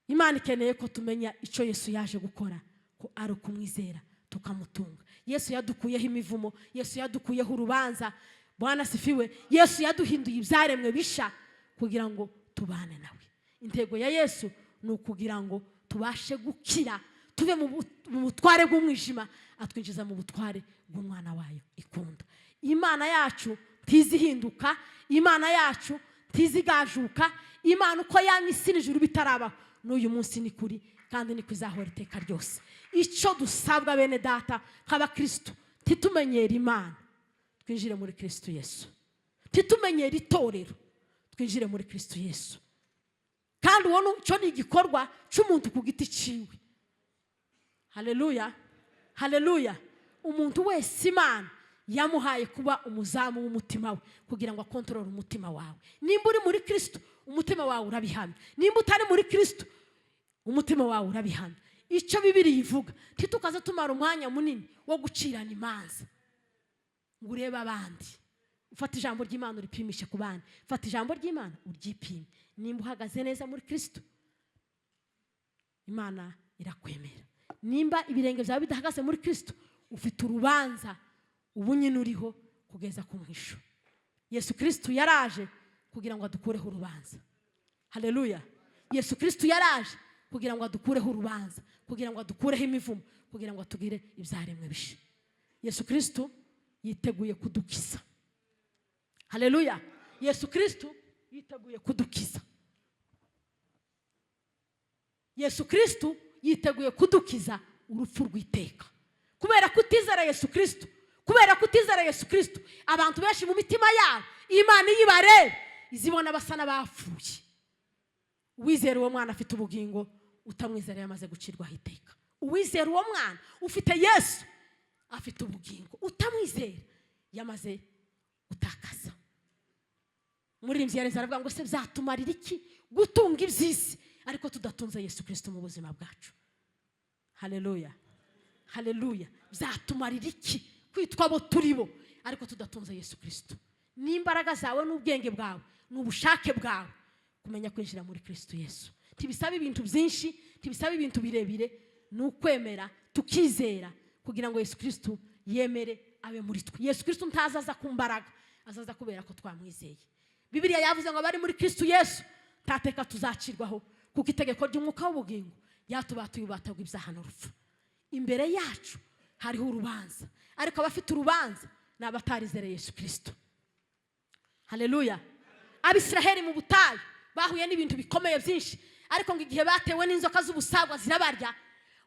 Imana ikeneye ko tumenya icyo Yesu yaje gukora, ko ari ukumwizera tukamutunga. Yesu yadukuyeho imivumo, Yesu yadukuyeho urubanza. Bwana sifiwe! Yesu yaduhinduye ibyaremwe bisha kugira ngo tubane nawe. Intego ya Yesu ni ukugira ngo tubashe gukira, tuve mu butware bw'umwijima, atwinjiza mu butware bw'Umwana wayo ikunda. Imana yacu ntizihinduka, Imana yacu ntizigajuka. Imana uko yamye isi n'ijuru bitarabaho, n'uyu munsi ni kuri, kandi ni izahora iteka ryose. Icyo dusabwa, bene Data, nk'abakirisitu, ntitumenyere Imana, twinjire muri Kirisitu Yesu. Ntitumenyere itorero, twinjire muri Kirisitu Yesu. Kandi uwo cyo ni igikorwa cy'umuntu ku giti ciwe. Haleluya, haleluya! Umuntu wese Imana yamuhaye kuba umuzamu w'umutima we kugira ngo akontorore umutima wawe. Nimba uri muri Kirisito, umutima wawe urabihamya. Nimba utari muri Kirisito, umutima wawe urabihamya. Icyo Bibiri ivuga, ntitukaze tumara umwanya munini wo gucirana imanza ngo urebe abandi. Ufata ijambo ry'Imana uripimishe ku bandi. Fata ijambo ry'Imana uryipime. Nimba uhagaze neza muri Kirisito, Imana irakwemera. Nimba ibirenge byawe bidahagaze muri Kirisito, ufite urubanza ubu nyine uriho kugeza ku mwisho. Yesu Kirisito yaraje kugira ngo adukureho urubanza. Haleluya! Yesu Kirisito yaraje kugira ngo adukureho urubanza, kugira ngo adukureho imivumo, kugira ngo atugire ibyaremwe bishe. Yesu Kirisito yiteguye kudukiza. Haleluya! Yesu Kirisito yiteguye kudukiza. Yesu Kirisito yiteguye kudukiza urupfu rw'iteka. Kubera kutizera Yesu Kirisito, kubera kutizera Yesu Kirisito, abantu benshi mu mitima yabo, Imana iyo ibareba izibona basa n'abapfuye. Uwizera uwo mwana afite ubugingo, utamwizera yamaze gucirwaho iteka. Uwizera uwo mwana, ufite Yesu, afite ubugingo. Utamwizera yamaze gutakaza. Umuririmbyi yareze aravuga ngo: "Se byatumarira iki gutunga iby'isi ariko tudatunze Yesu Kirisito mu buzima bwacu?" Haleluya, haleluya! Byatumarira iki kwitwa abo turi bo ariko tudatunze Yesu Kirisito? N'imbaraga zawe n'ubwenge bwawe n'ubushake bwawe kumenya kwinjira muri Kirisito Yesu ntibisaba ibintu byinshi, ntibisaba ibintu birebire. Ni ukwemera tukizera kugira ngo Yesu Kirisito yemere abe muri twe. Yesu Kirisito ntazaza ku mbaraga, azaza kubera ko twamwizeye. Bibiliya yavuze ngo abari muri Kirisito Yesu ntateka tuzacirwaho, kuko itegeko ry'umwuka w'ubugingo ryatubatuye ububata bw'ibyaha n'urupfu. Imbere yacu hariho urubanza, ariko abafite urubanza ni abatarizere Yesu Kirisito. Haleluya! Abisiraheli mu butayu bahuye n'ibintu bikomeye byinshi, ariko ngo igihe batewe n'inzoka z'ubusagwa zirabarya,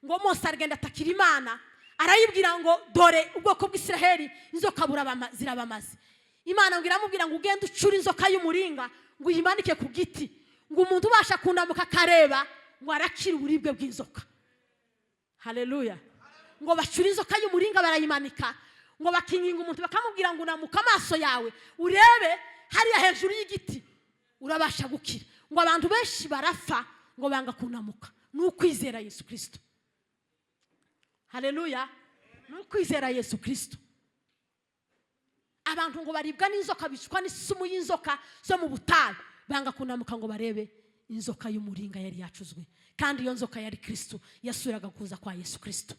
ngo Mose aragenda atakira Imana, arayibwira ngo: "Dore ubwoko bw'Isiraheli inzoka zirabamaze." Imana ngo iramubwira ngo: "Ugende ucure inzoka y'umuringa, ngo uyimanike ku giti, ngo umuntu ubasha kunamuka akareba ngo arakira uburibwe bw'inzoka." Haleluya! Ngo bacure inzoka y'umuringa, barayimanika, ngo bakinginga umuntu, bakamubwira ngo: "Unamuka amaso yawe urebe hariya hejuru y'igiti, urabasha gukira." Ngo abantu benshi barapfa ngo banga kunamuka. Ni ukwizera Yesu Kirisito. Haleluya! Ni ukwizera Yesu Kirisito. Abantu ngo baribwa n'inzoka, bicwa n'isumu y'inzoka zo mu butayu, banga kunamuka ngo barebe inzoka y'umuringa yari yacuzwe. Kandi iyo nzoka yari Kirisito, yasuraga kuza kwa Yesu Kirisito.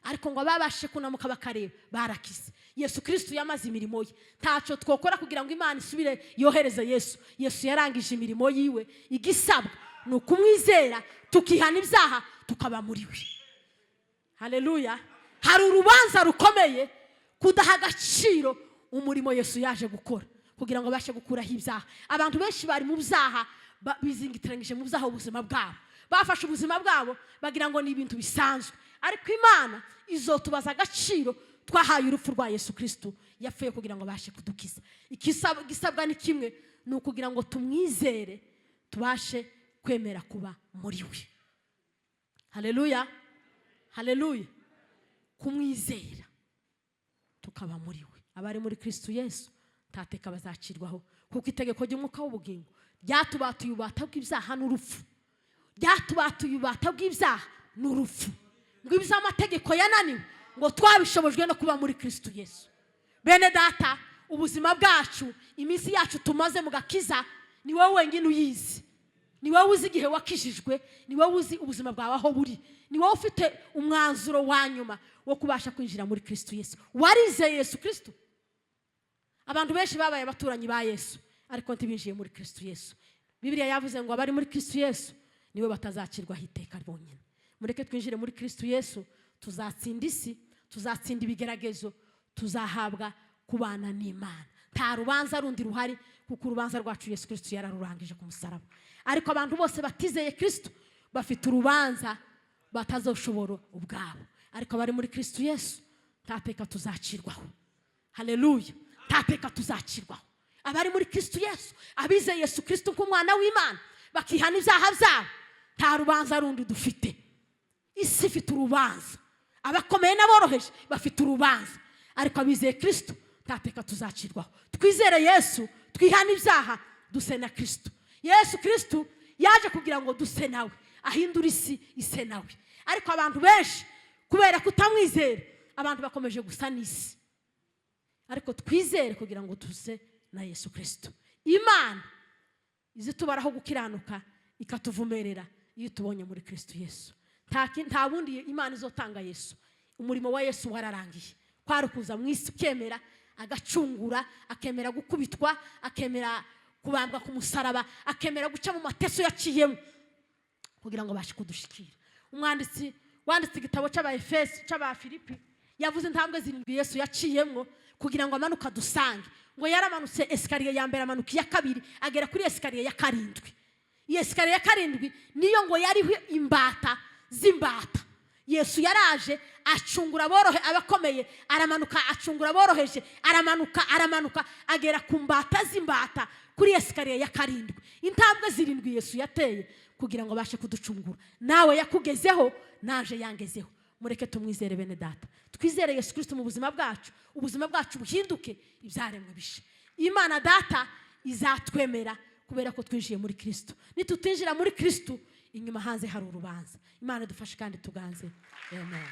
Ariko ngo ababashe kunamuka bakareba barakize. Yesu Kirisito yamaze imirimo ye. Ntacyo twokora kugira ngo Imana isubire yohereze Yesu. Yesu yarangije imirimo yiwe. Igisabwa ni ukumwizera, tukihana ibyaha, tukaba muri we. Haleluya! Hari urubanza rukomeye kudaha agaciro umurimo Yesu yaje gukora kugira ngo abashe gukuraho ibyaha. Abantu benshi bari mu byaha, bizingitiranyije mu byaha ubuzima bwabo. Bafashe ubuzima bwabo bagira ngo ni ibintu bisanzwe. Ariko Imana izotubaza agaciro twahaye urupfu rwa Yesu Kirisito yapfuye kugira ngo abashe kudukiza. Igisabwa ni kimwe, ni ukugira ngo tumwizere, tubashe kwemera kuba muri we. Haleluya, haleluya! Kumwizera tukaba muri we. Abari muri Kristo Yesu ntateka bazacirwaho, kuko itegeko ry'umwuka w'ubugingo ryatubatuye ububata bw'ibyaha n'urupfu, ryatubatuye ububata bw'ibyaha n'urupfu. Ngo iby'amategeko yananiwe, ngo twabishobojwe no kuba muri Kristo Yesu. Bene data, ubuzima bwacu, iminsi yacu tumaze mu gakiza, ni wowe wenyine uyizi. Ni wowe uzi igihe wakijijwe, ni wowe uzi ubuzima bwawe aho buri, ni wowe ufite umwanzuro wa nyuma wo kubasha kwinjira muri Kristo Yesu. Warizeye Yesu Kristo? Abantu benshi babaye abaturanyi ba Yesu ariko ntibinjiye muri Kristo Yesu. Bibiliya yavuze ngo abari muri Kristo Yesu niwe batazacirwaho iteka bonyine. Mureke twinjire muri Kristo Yesu, tuzatsinda isi, tuzatsinda ibigeragezo, tuzahabwa kubana n'Imana. Nta rubanza rundi ruhari, kuko urubanza rwacu Yesu Kristo yararurangije ku musaraba. Ariko abantu bose batizeye Kristo bafite urubanza batazoshobora ubwabo. Ariko abari muri Kristo Yesu nta teka tuzacirwaho. Haleluya! Nta teka tuzacirwaho. Abari muri Kristo Yesu, abizeye Yesu Kristo nk'umwana w'Imana, Bakihana ibyaha byabo, nta rubanza rundi dufite. Isi ifite urubanza, abakomeye n'aboroheje bafite urubanza, ariko abizeye Kirisito nta teka tuzacirwaho. Twizere Yesu, twihane ibyaha, duse na Kirisito. Yesu Kirisito yaje kugira ngo duse nawe, ahindure isi ise nawe. Ariko abantu benshi, kubera kutamwizera, abantu bakomeje gusa n'isi. Ariko twizere kugira ngo duse na Yesu Kirisito. Imana izitubaraho gukiranuka, ikatuvumerera iyo tubonye muri Kirisito Yesu. Nta bundi Imana izotanga Yesu. Umurimo wa Yesu wararangiye, kwari ukuza mu isi ukemera agacungura, akemera gukubitwa, akemera kubambwa ku musaraba, akemera guca mu mateso yaciyemo kugira ngo abashe kudushikira. Umwanditsi wanditse igitabo cy'Abaefesi, cy'Abafilipi, yavuze intambwe zirindwi Yesu yaciyemo kugira ngo amanuke adusange. Ngo yaramanutse escalier ya mbere, amanuka iya kabiri, agera kuri escalier ya karindwi. Iyi escalier ya karindwi niyo ngo yariho imbata z'imbata. Yesu yaraje acungura aborohe, abakomeye, aramanuka acungura aboroheje, aramanuka, aramanuka, agera ku mbata z'imbata kuri escalier ya karindwi. Intambwe zirindwi Yesu yateye kugira ngo abashe kuducungura, nawe yakugezeho, naje yangezeho. Mureke tumwizere, bene data. Twizere Yesu Kirisito mu buzima bwacu, ubuzima bwacu buhinduke ibyaremwe bishe. Imana Data izatwemera kubera ko twinjiye muri Kirisito. Nitutinjira muri Kirisito, inyuma hanze hari urubanza. Imana idufashe kandi tuganze. Amen.